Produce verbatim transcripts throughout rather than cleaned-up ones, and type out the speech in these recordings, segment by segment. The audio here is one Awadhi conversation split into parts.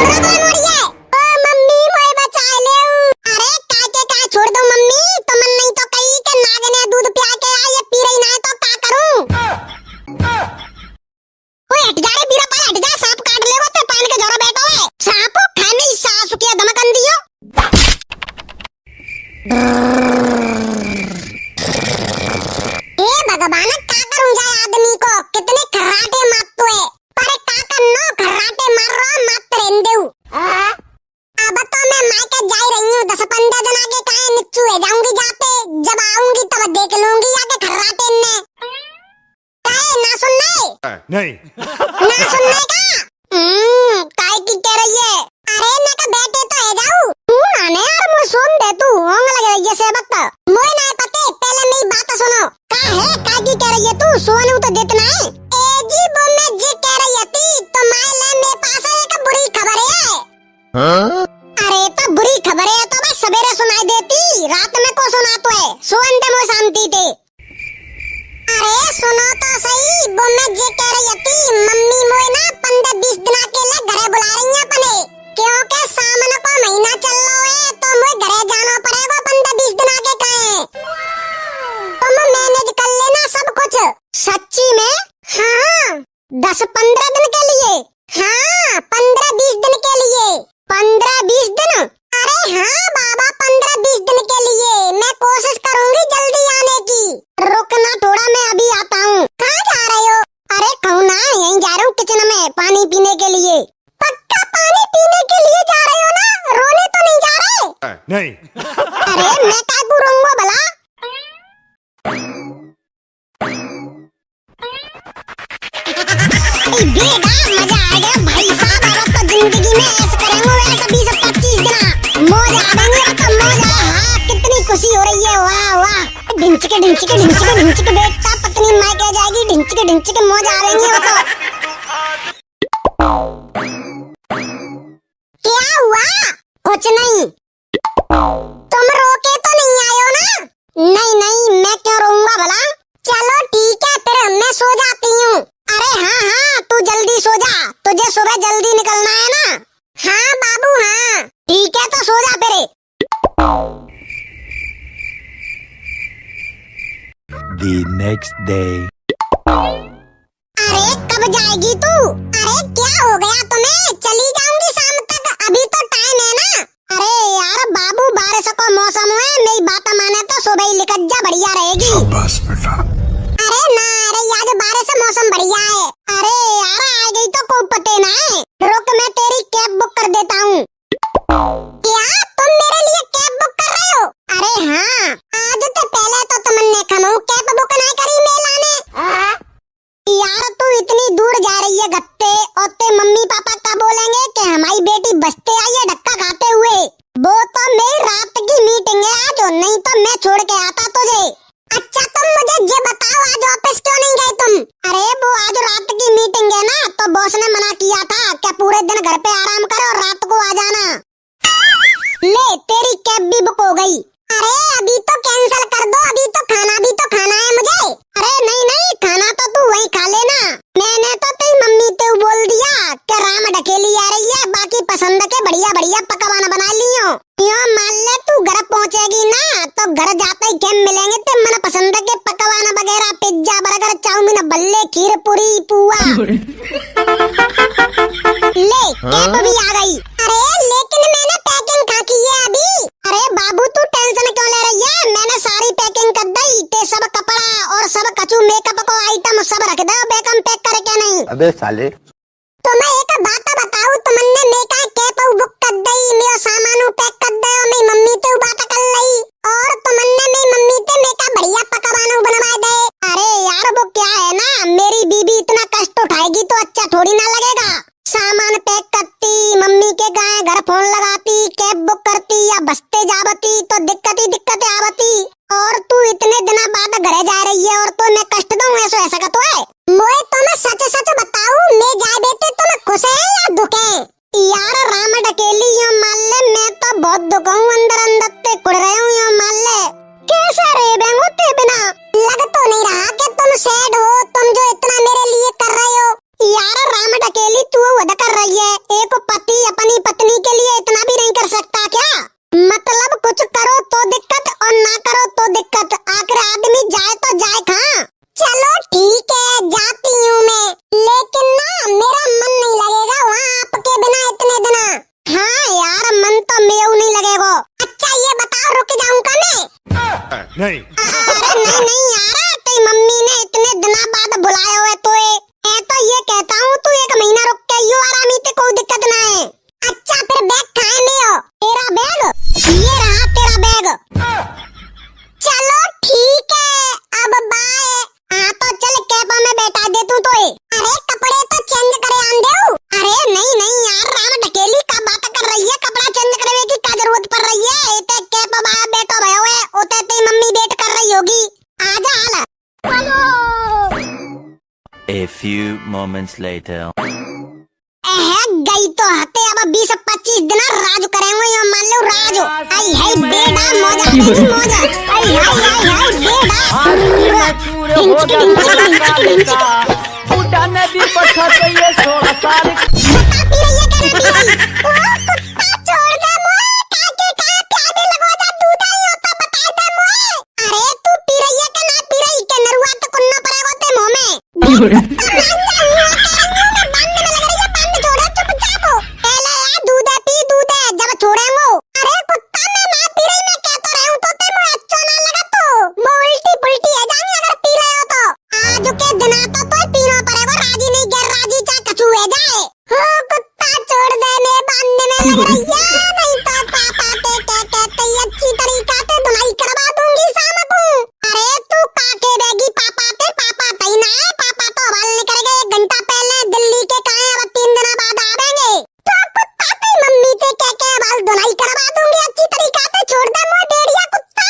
रुक रे मोड़िए। ओ मम्मी, मोए बचाए लेउ। अरे, काहे के काहे छोड़ दूँ मम्मी? तुमन नहीं तो कही कि नागने दूध पिया के आई, ये पी रही ना है तो का करूँ? ओए हट जा रे बीरा भाई, हट जा, सांप काट लेगो ते पान के झोरा बैठो है। सांपो खाने ही सासु के दमकन दियो। हे भगवान, का करूँ जाए आदमी को, कितने खर्राटे मारतो है, पर का करनो, खर्राटे मार रहो, मात रहन देउ। अब तो मैं मायके जाई रही हूँ, दस पन्द्रह दिन आगे काहे निच्चू है जाऊंगी जाते, जब आऊंगी तब देख लूंगी आगे खर्राटे ने। काहे ना सुनने? नहीं। ना सुनने का? हम्म, काय की कह रही है? अरे मैं का बैठे तो है जाऊ। तू ना ने यार, मुझे सोन दे तू, होंग लगे ये सेवक का। मोए ना पते, पहले मेरी बात सुनो। का है, काय की कह रही है तू? सोन तो देत ना है। ए जी, वो मैं जे कह रही थी, तो माय ले मेरे पास एक बुरी खबर है। हाँ? अरे तो बुरी खबर है तो बस सवेरे सुनाई देती, रात में को सुना तो है। सोन दे मोए शांति ते। अरे सुनो तो सही, वो मैं जे कह रही थी, मम्मी मोए ना पन्द्रह बीस दिन के लिए घरे बुला रही है अपने, क्योंकि सावन को महीना चल रहो है, तो मोए घरे जाना पड़ेगा पन्द्रह बीस दिन के कहे। तुम manage कर लेना सब कुछ। सच्ची में? हाँ, हाँ। दस पन्द्रह दिन के लिए? हाँ, पन्द्रह बीस दिन के लिए। पन्द्रह बीस दिन? अरे हाँ बाबा, पन्द्रह बीस दिन के लिए। मैं कोशिश करूंगी जल्दी आने की। रुक ना थोड़ा, मैं अभी आता हूँ। कहाँ जा रहे हो? अरे कहूँ ना, यहीं जा रहा हूँ kitchen में पानी पीने के लिए। पक्का पानी पीने के लिए जा रहे हो ना? रोने तो नहीं जा रहे? नहीं। अरे मैं काय को रोऊंगा भला? ए बेटा, मजा आ गया भाई साहब, अब तो जिंदगी में ऐश करेंगे, वैसे बीस पच्चीस दिन मौज आ गई, अब तो मौज आ, हाँ, कितनी खुशी हो रही है, वाह, वाह। ढिंचके, ढिंचके, ढिंचके, ढिंचके, बेटा, पत्नी मायके जाएगी, ढिंचके, ढिंचके, मौज आ गई अब तो। क्या हुआ? कुछ नहीं। तुम रो के तो नहीं आयो ना? नहीं, नहीं, मैं क्यों रोऊंगा भला? चलो ठीक है, फिर मैं सो जाती हूँ। अरे हाँ, हाँ, तू जल्दी सो जा, तुझे सुबह जल्दी निकलना है ना? हाँ बाबू, हाँ। ठीक है, तो सो जा फिर। The next day. अरे कब जाएगी तू? अरे क्या हो गया तुम्हें? चली जाऊंगी शाम तक, अभी तो time है ना। अरे यार बाबू, बारिश को मौसम है, मेरी बात माने तो सुबह ही निकल जा, बढ़िया रहेगी। शाबाश बेटा। अरे ना, अरे आज बारिश मौसम बढ़िया है। अरे यार आ गई तो को पते ना है। रुक मैं तेरी cab book कर देता हूँ। क्या तुम मेरे लिए cab book कर रहे हो? अरे हाँ, आज ते पहले तो तुमने कमऊ cab book नहीं करी मेला ने। यार तू इतनी दूर जा रही है गत्ते, और ते मम्मी पापा का बोलेंगे कि हमारी बेटी बस्ते आई है धक्का खाते हुए। वो तो मेरी रात की meeting है आज, नहीं तो मैं छोड़ के आता तुझे। अच्छा तुम मुझे ये बताओ, आज office क्यों नहीं गए तुम? अरे वो आज रात की meeting है ना, तो boss ने मना किया था कि पूरे दिन घर पे आराम करो और रात को आ जाना। ले, तेरी cab भी book हो गई। अरे, अभी तो cancel कर दो, अभी तो खाना भी तो खाना है मुझे। अरे नहीं, नहीं, खाना तो तू वहीं खा लेना। मैंने तो तेरी मम्मी ते बोल दिया कि राम ढकेली आ रही है, बाकी पसंद के बढ़िया बढ़िया पकवान बना लियो। यो मान ले, तू घर पहुँचेगी ना, तो घर जाते ही के मिलेंगे ते मन पसंद के पकवान वगैरह, pizza, burger, चाउमीन, बल्ले, खीर, पूरी, पुआ। ले, हाँ? Cab भी आ गई। अरे, लेकिन मैंने packing कहाँ की है अभी? अरे बाबू, तू tension क्यों ले रही है? मैंने सारी packing कर दी। ते सब कपड़ा और सब कचू makeup को item सब रख दे, bag में pack करके नहीं। अबे साले। तो मैं एक बात बताऊँ, तुमने मैं का cab book कर दी, मेरो सामान pack कर दे, मेरी मम्मी ते बात कर ली, और तुमने मेरी मम्मी ते मैं का बढ़िया पकवान बनवा दे। अरे यार, वो क्या है ना, मेरी बीबी इतना कष्ट उठाएगी तो अच्छा थोड़ी ना लगेगा। सामान pack करती, मम्मी के गाय घर phone लगाती, cab book करती या बस्ते जावती तो दिक्कत ही दिक्कत आवती। और तू इतने दिना बाद घरे जा रही है और तो मैं कष्ट दूँ, ऐसो ऐसा का तो है? मोए तो मैं सच सच बताऊँ, मैं जाए देते तो मैं खुश है या दुख है? यार राम ढकेली, यो मान ले, मैं तो बहुत दुख हूँ अंदर अंदर ते कुड़ रहे हूँ, यो मान ले। कैसे रे बेंगो ते बिना? लग तो नहीं रहा कि तुम sad हो, तुम जो इतना मेरे लिए कर रहे हो। यार राम ढकेली, तू moments later. एह, गई तो हते, अब बीस पच्चीस दिन राज करेंगे, यो मान लो राज। आई हाय बेटा, मौज आ गई, मौज। आई हाय, आई हाय बेटा। ढिंचकी, ढिंचकी, ढिंचकी, ढिंचकी। बता पी रही है क्या ना पी रही? ओ कुत्ता, छोड़ दे मोए, काके का प्यार में लगवा जा, दूध आई होता, बता दे मोए। अरे तू पी रही है कि ना पी रही, के नरुआ तो कुन्ना पड़ेगो ते मुंह में। बंद में लग रही है, बंद छोड़े चुपचाप। पहले यार दूध है, पी दूध है, जब छोड़ेंगो। अरे कुत्ता, मैं ना पी रही, मैं कह तो रही हूँ, तो ते मुझे अच्छो ना लगा तो। वो उल्टी पुल्टी है जानी अगर पी रहे हो तो। आज के दिना तो तोय पीनो पड़ेगो, राजी नहीं गैर राजी चाहे कछु है जाए। हो कुत्ता, छोड़ दे, मैं बांधने में लग रही है, नहीं तो पापा ते कह के तई अच्छी तरीका ते धुलाई करवा दूंगी शाम को। अरे तू का के बेगी पापा ते, पापा तई ना है, पापा तो हवाल निकल गए एक घंटा पहले दिल्ली के, काहे अब तीन दिन बाद आवेंगे। तो कुत्ता तई मम्मी ते कह के हवाल धुलाई करवा दूंगी अच्छी तरीका ते, छोड़ दे मोए डेढ़िया कुत्ता।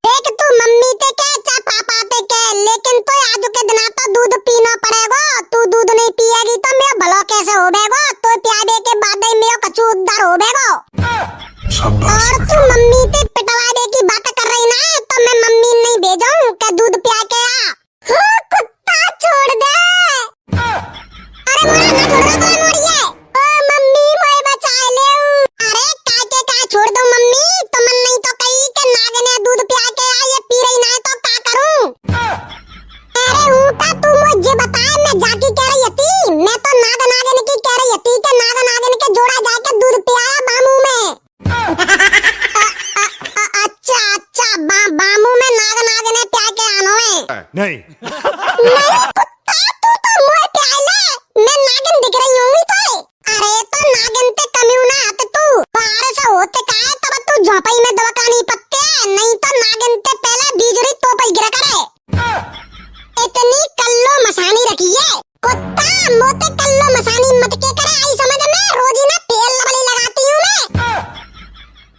देख तू मम्मी ते के, चाहे पापा ते के, लेकिन तो आज के दिना तो दूध पीनो पड़ेगो। तू दूध नहीं पिएगी तो मेरो भलो कैसे होबेगो? तो प्याबे के बाद ही मेरो कछु उद्धार होबेगो। शाबाश और तू बेटा। मम्मी ते पिटवा दे की बात कर रही ना, तो मैं मम्मी नहीं भेजूं के दूध पिया के आ। हो कुत्ता, छोड़ दे। अरे मोरा ना छोड़ रहा, तो मोरिए। ओ मम्मी, मोए बचा ले। अरे काके का छोड़ दो मम्मी, तुमन नहीं तो कही के नागने दूध पिया के आई, ये पी रही ना है तो का करूं? अरे ऊटा, तू मुझे बताए, मैं जाकी कह रही थी, मैं तो नाग नागन की कह रही थी कि नाग नागन के जोड़ा जाके दूध पियाया बामू में। अ-, अ-, अ-, अच्छा, अच्छा, बा-, बामू में नाग नागने प्या के आनो है। नहीं। नहीं कुत्ता, तू तो मुँह प्या ले, मैं नागिन दिख रही होंगी तो। अरे तो नागिन ते कमियो ना हत तू, बाहर से होते का है तब तू झोपई में दबकानी पत्ते, नहीं तो नागिन ते पहले बीजरी तोपई गिरा करे। इतनी कल्लो मसानी रखी है। कुत्ता, मोते कल्लो मसानी मत के करे, आई समझ में, रोजी ना तेल लवली लगाती हूँ मैं।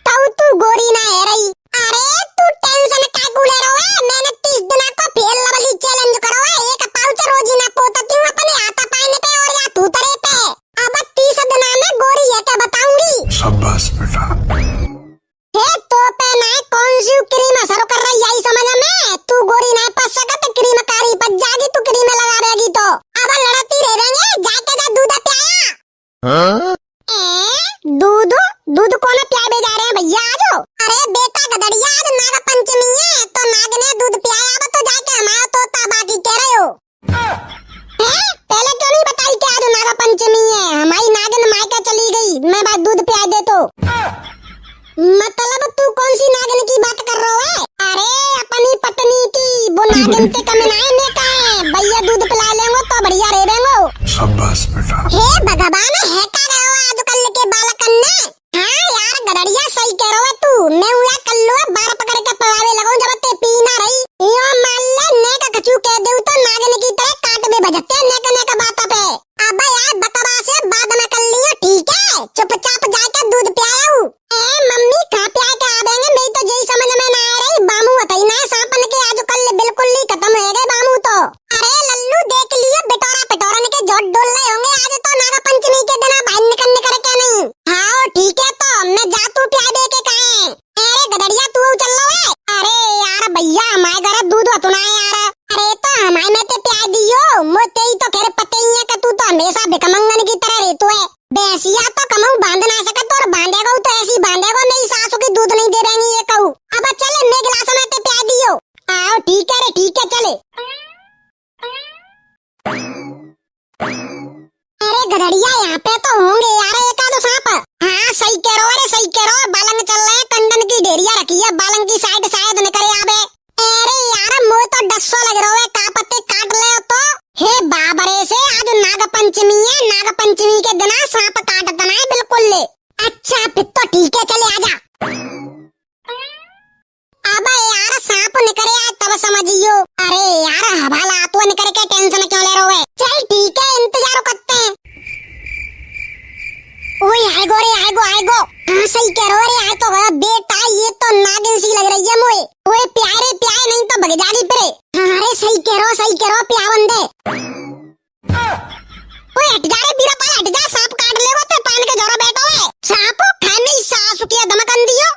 तऊ तू गोरी ना है रही। अरे, तू tension काकू ले रहो है? मैंने तीस दिना को फेयर लवली challenge करो है, एक pouch रोजी ना पोतती हूँ अपने हाथा पायने पे और या थूथरे पे। अब तीस दिना में गोरी है क्या बताऊंगी। शाबाश बेटा। हे तो पे ना कौन सी cream असर कर रही है इस समझ में? तू गोरी ना पस सकत, cream कारी पस जागी, तू cream लगा देगी तो। अब लड़ती रहेंगे, जाके जा दूध प्याया। हाँ? ए, दूध? दूध कौन प्यावे जा रहे हैं भैया आज? अरे बेटा गदड़िया, आज नाग पंचमी है, तो नाग ने दूध पियाया, अब तो जाके हमारा तोता बाकी कह रहे हो। हैं? पहले क्यों नहीं बताई कि आज नाग पंचमी है? हमारी नागिन मायका चली गई, मैं बाद दूध पिया दे तो। मतलब तू कौन सी नागिन की बात कर रहो है? अरे अपनी पत्नी की, वो नागिन ते कम ना है, मैं का है? भैया दूध पिला लेंगो तो बढ़िया रह लेंगो। शाबाश बेटा। हे भगवान, है का गयो आजकल के बालकन ने? हाँ यार गदड़िया सही कह रहो है तू, मैं उया कर लो बार पकड़ के पवावे लगो जब ते पी ना रही। यो मान ले नेक कछु कह देऊ तो नागिन की तरह काट में भजते नेक नेक बात पे। अबे यार, बकवास है, बाद में कर लियो, ठीक है? चुपचाप जाके दूध पियाऊ। ए मम्मी, कहाँ पिया के आ देंगे? मैं तो यही समझ में ना आ रही। बामू हतई ना है, सांपन के आज कल बिल्कुल ही खत्म हो गए बामू तो। अरे लल्लू, देख लियो, बिटोरा पिटोरन के जोट डोल रहे होंगे। आज तो नागा पंचमी के दिन बाहर निकल निकल के नहीं। हाँ, ठीक है, तो मैं जा तू पिया दे के कहे। अरे गदड़िया, तू चल लो है। अरे यार भैया, हमारे घर दूध होतो ना है यार। अरे तो हमारे में ते प्याय दियो, मोते ही तो खैर पते ही है कि तू तो हमेशा भिखमंगन की तरह रहतो है। भैंसिया तो कमऊ बांध ना सकत और बांधेगो तो ऐसी बांधेगो, मेरी सासू की दूध नहीं दे देंगी ये कहू। अब चले, मैं गिलास में ते प्याय दियो। आओ, ठीक है रे, ठीक है, चले। अरे गदड़िया, यहाँ पे तो होंगे यार एक आधो सांप। हाँ, सही कह रहो, अरे सही कह रहो, बालंग चल रहे हैं, कंडन की ढेरिया रखी है, बालंग की side शायद निकले आवे। अरे यार, मोए तो डस्सो लग रहो है, का पत्ते काट ले तो। हे बाबरे से, आज नाग पंचमी है, नाग पंचमी के दिना सांप काटत ना है बिल्कुल ले। अच्छा, फिर तो ठीक है, चले आजा। अबे यार, सांप निकरे आए तब समझियो। अरे यार, हवाला तो निकरे के tension क्यों ले रहो है? चल ठीक है, इंतजार करते हैं। ओए आएगो रे, आएगो, आएगो। हाँ, सही कह रहो रे, आए तो गया। बेटा, ये तो नागिन सी लग रही है मोए। ओए प्यारे, प्यारे नहीं तो भग जागी फिरे। हाँ रे, सही कह रहो, सही कह रहो, प्यावन दे। हट जा रे बीरापाल, हट जा, सांप काट लेगो ते पान के झोरा बैठो है। सांपो खाने ही सासु किया धमकन दियो।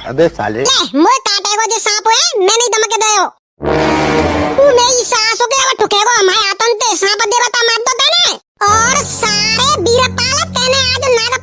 अबे साले। ले, मोए काटेगो जे सांप है, मैं नहीं धमके दयो। तू मेरी सासु के अब ठुकेगो, हमारे आतन ते सांप देवता मार दो तेने। और सारे बीरापाल तेने आज नाग